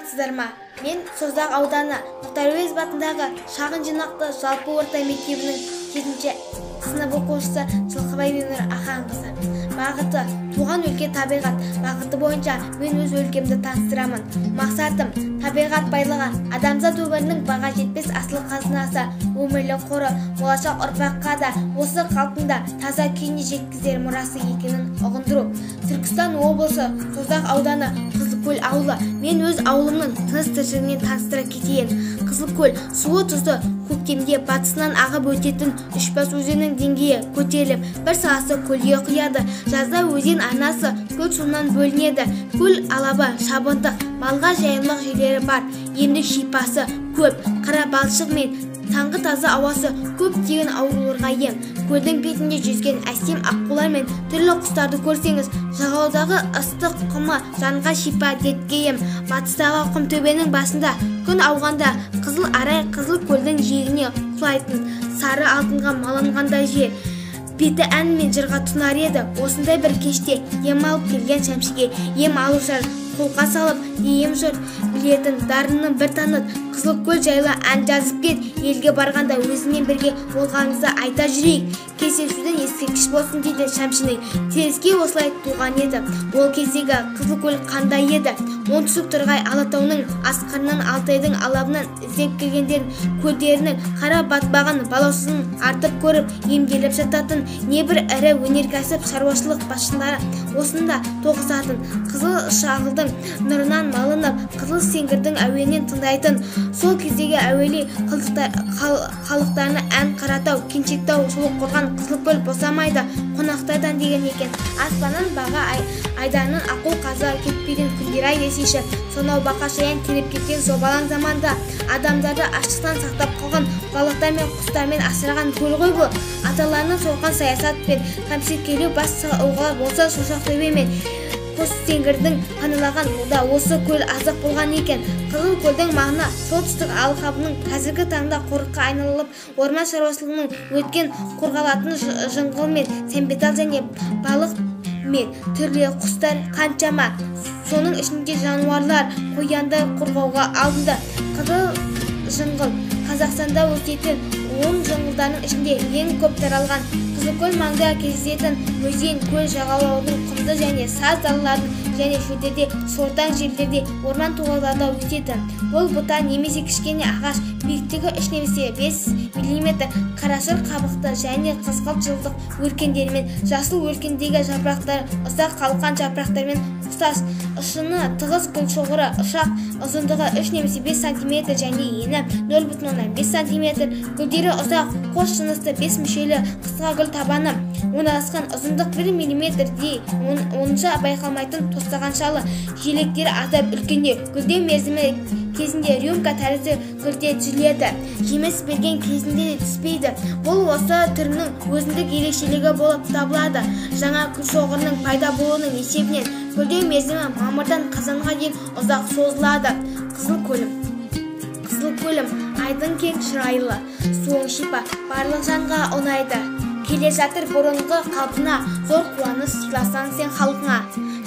Саламатсыздар ма? Мен Созақ ауданы Мұхтар Әуезов атындағы шағын жинақты жалпы орта мектебінің 7-ші сынып оқушысы Жылқыбай Бибінұр Аханқызы. Бағыты туған өлке табиғат бағыты бойынша мен өз өлкемді таныстырамын. Мақсатым табиғат байлығы, адамзат өмірінің баға жетпес асыл қазынасы, өмірлік қоры, болашақ ұрпаққа да осы қалпында таза күйінде жеткізер мұрасы екенін ұғындыру. Түркістан облысы Созақ ауданы Қызылкөл ауылы. Мен өз ауылымның тыныс-тіршілігімен таныстыра кетейін. Қызылкөл суы тұзды, көктемде батысынан ағып өтетін Үшбас өзенінің деңгейі көтеріліп, бір саласы көлге құяды. Жазда өзен арнасы көл суынан бөлінеді. Көл алабы шабындық, малға жайылымдық жерлері бар. Емдік шипасы көп, қара балшық мен таңғы таза ауасы көптеген ауруларға ем. Көлдің бетінде жүзген әсем аққулар мен түрлі құстарды көрсеңіз, жағалаудағы ыстық құмы жанға шипа, дертке ем. Батыстағы құмтөбенің басында күн ауғанда қызыл арай қызыл көлдің жиегіне құлайтын сары алтынға малынғандай жер беті ән мен жырға тұнар еді. Осындай бір кеште ем алып келген Шәмшіге ем алушылар қолқа салып, ем жыр білетін дарынның бір таныт, Қызылкөл жайлы ән жазып кет, елге барғанда өзіңмен бірге болғанымызды айта жүрейік, кездесудің ескерткіш болсын дейді Шәмшінің. Теріскей осылай туған еді. Ол кездегі Қызылкөл қандай еді? Оңтүстік Торғай Алатауының асқарынан, Алтайдың алабынан іздеп келгендердің көлдерінің қара батпағын балаусызын артып көріп емделіп жататын небір ірі өнеркәсіп шаруашылық басшылары осында тоғысатын, қызыл шағылдың нұрынан малынып, қызыл сеңгірдің әуенін тыңдайтын. Сол кездегі әуелі халықтарына ән Қаратау, Кеншектау, Шолаққорған, Қызылкөл босамайды қонақтардан деген екен. Аспаннан баға айдарынан аққу қазы кетпеген күндер ай десейші. Сонау бақа шаян теріп кеткен зобалаң заманда адамдарды аштықтан сақтап қалған балықтар мен құстармен асыраған көл ғой бұл. Аталарының сорқан саясат пен кәмшиткелеу бас сауғалап болса, Шошақтөбе мен Қоссеңгірдің паналаған да осы көл азық болған екен. Қызыл көлдің маңына солтүстік алқабының қазіргі таңда қорыққа айналып, орман шаруашылығының өткен қорғалатын жыңғыл мен сәмбетал және балық мен түрлі құстар қаншама, соның ішінде жануарлар, қояндар қорғауға алынды. Қызыл жыңғыл Қазақстанда өсетін 10 жыңғылдардың ішінде ең көп таралған. Қызылкөл маңында кездесетін өзен, көл жағалаудың құмды және саз далалардың және шөлдерде, сортаң жерлерде, орман тоғайларда өседі. Бұл бұта немесе кішкене ағаш, биіктігі 3 немесе 5 мм, қарашыр қабықты және қызғылт жылдық өркендерімен, жасыл өркендегі жапырақтары ұсақ қалқан жапырақтармен ұқсас, ұшыны тығыз гүлшоғыры ұшақ, ұзындығы 3 немесе 5 см және ені 0,5 см, гүлдері ұзақ, қос жынысты 5 мүшелі қысқа гүл табаны орналасқан, ұзындық 1 мм-дей, онша байқалмайтын тостағаншалы, желектері аздап үлкендеу, гүлдеу мерзімі кезінде рюмка тәрізді гүлде түзіледі, жеміс берген кезінде де түспейді. Бұл осы түрінің өзіндік ерекшелігі болып табылады. Жаңа гүлшоғырының пайда болуының есебінен гүлдеу мерзімі мамырдан қазанға дейін ұзақ созылады. Қызыл көлім. Қызыл көлім айдын кең шырайлы, суың шипа, барлық жанға ұнайды. Келе жатыр бұрынғы қалпына, зор қуаныш сыйласаң сен халқыңа.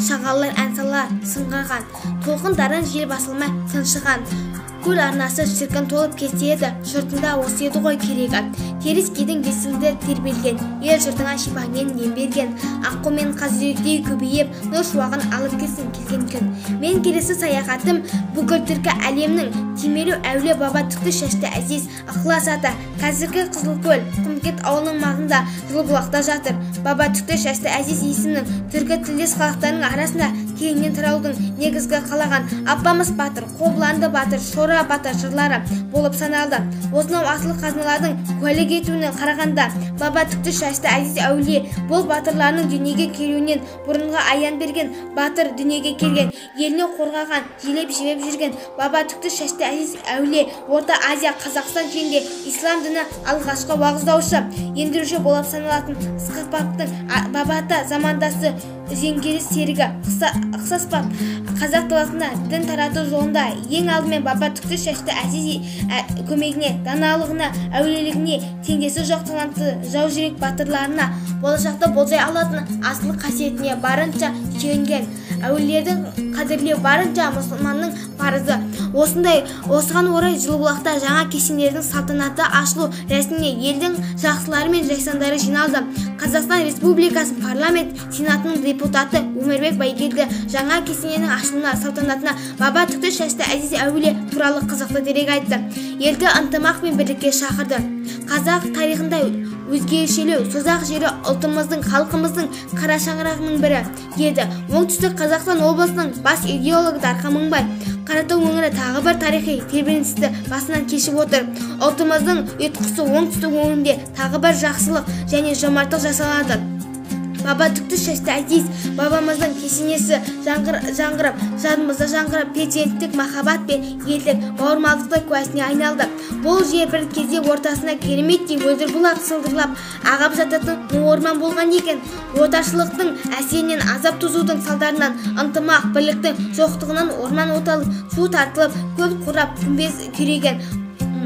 Шағалалар ән сала сыңғырған, толқындарын жел басылмай тыншыған. Көл арнасы шіркін толып кетеді, жұртында осы еді ғой керегі. Теріскейдің бесігінде тербелген, ел жұртыңа шипамен ем берген. Аққу мен қаз үйректей көбейіп, нұр шуағын алып келсін келген күн. Мен келесі саяхатым бүкіл түркі әлемнің Темелеу әулие баба түкті шашты әзиз ықылас ата. Қазіргі Қызылкөл Құмкент ауылының маңында Жылыбұлақта жатыр. Баба түкті шашты әзиз есімінің түркі тілдес халықтарының арасында кеңінен тараудың негізгі қалаған Алпамыс батыр, Қобыланды батыр, Шора батыр жырлары болып саналды. Осынау асыл қазыналардың куәлік етуіне қарағанда баба түкті шашты әзиз әулие бұл батырларының дүниеге келуінен бұрынғы аян берген батыр дүниеге келген, еліне қорғаған, желеп-жебеп жүрген баба түкті шашты әзиз әулие Орта Азия, Қазақстан жерінде ислам діні алғашқы уағыздаушы, ендіруші болып саналатын Ысқақ баба ата замандасы үзеңгілес серігі Ықсаспап қазақ даласында дін тарату жолында ең алдымен баба түкті шашты әзиз көмегіне, даналығына, әулиелігіне теңдесі жоқ талантты жаужүрек батырларына, болашақты болжай алатын асыл қасиетіне барынша сүйенген. Әулиелерді қадірлеу барынша мұсылманның парызы. Осыған орай Жылыбұлақта жаңа кесенелердің салтанатты ашылу рәсіміне елдің жақсылары мен жайсаңдары жиналды. Қазақстан Республикасының Парламент Сенатының депутаты Өмірбек Байгелді жаңа кесененің ашылуына салтанатына баба түкті шашты Әзиз әулие туралы қызықты дерек айтты. Елді ынтымақ пен бірлікке шақырды. Қазақ тарихында өзгешелеу Созақ жері ұлтымыздың, халқымыздың қара шаңырағының бірі еді. Оңтүстік Қазақстан облысының бас идеологы Дархан Мыңбай Қаратау өңірі тағы бір тарихи тебіреністі басынан кешіп отыр. Ұлтымыздың ұйытқысы оңтүстік өңірінде тағы бір жақсылық және жомарттық жасалады. Баба түкті шашты Әзиз бабамыздың кесенесі жаңғырып, жадымызда жаңғырып, перзенттік махаббат пен елдік бауырмалдықтың куәсіне айналды. Бұл жер бір кезде ортасына кереметтей мөлдір бұлақ сылдырлап ағып жататын ну орман болған екен. Отаршылықтың әсерінен, азап тұзудың салдарынан, ынтымақ, бірліктің жоқтығынан орман оталып, су тартылып, көл қурап, күмбез күйреген.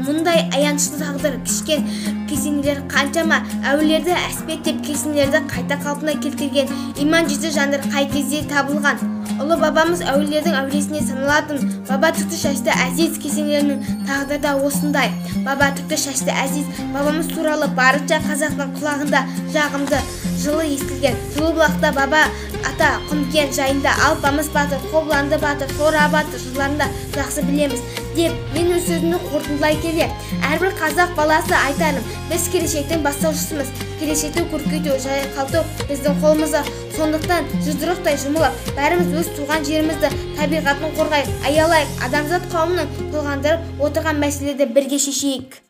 Мұндай аянышты тағдыр кешкен кесенелер қаншама? Әулиелерді әспеттеп, кесенелерді қайта қалпына келтірген иман жүзді жандар қай кезде табылған? Ұлы бабамыз әулиелердің әулиесіне саналатын баба түкті шашты Әзиз кесенелерінің тағдыры да осындай. Баба түкті шашты Әзиз бабамыз туралы барынша қазақтың құлағында жағымды, жылы естілген. Жылыбұлақта баба ата Құмкен жайында Алпамыс батыр, Қобыланды батыр, Шора батыр жырларында жақсы білеміз деп мен өз сөзімді қорытындылай келе, әрбір қазақ баласы айтарым, біз келешектің бастаушысымыз. Келешекті көркейту, жайқалту біздің қолымызда. Сондықтан жұдырықтай жұмылып, бәріміз өз туған жерімізді, табиғатын қорғайық, аялайық, адамзат қауымының толғандырып отырған мәселелерді бірге шешейік.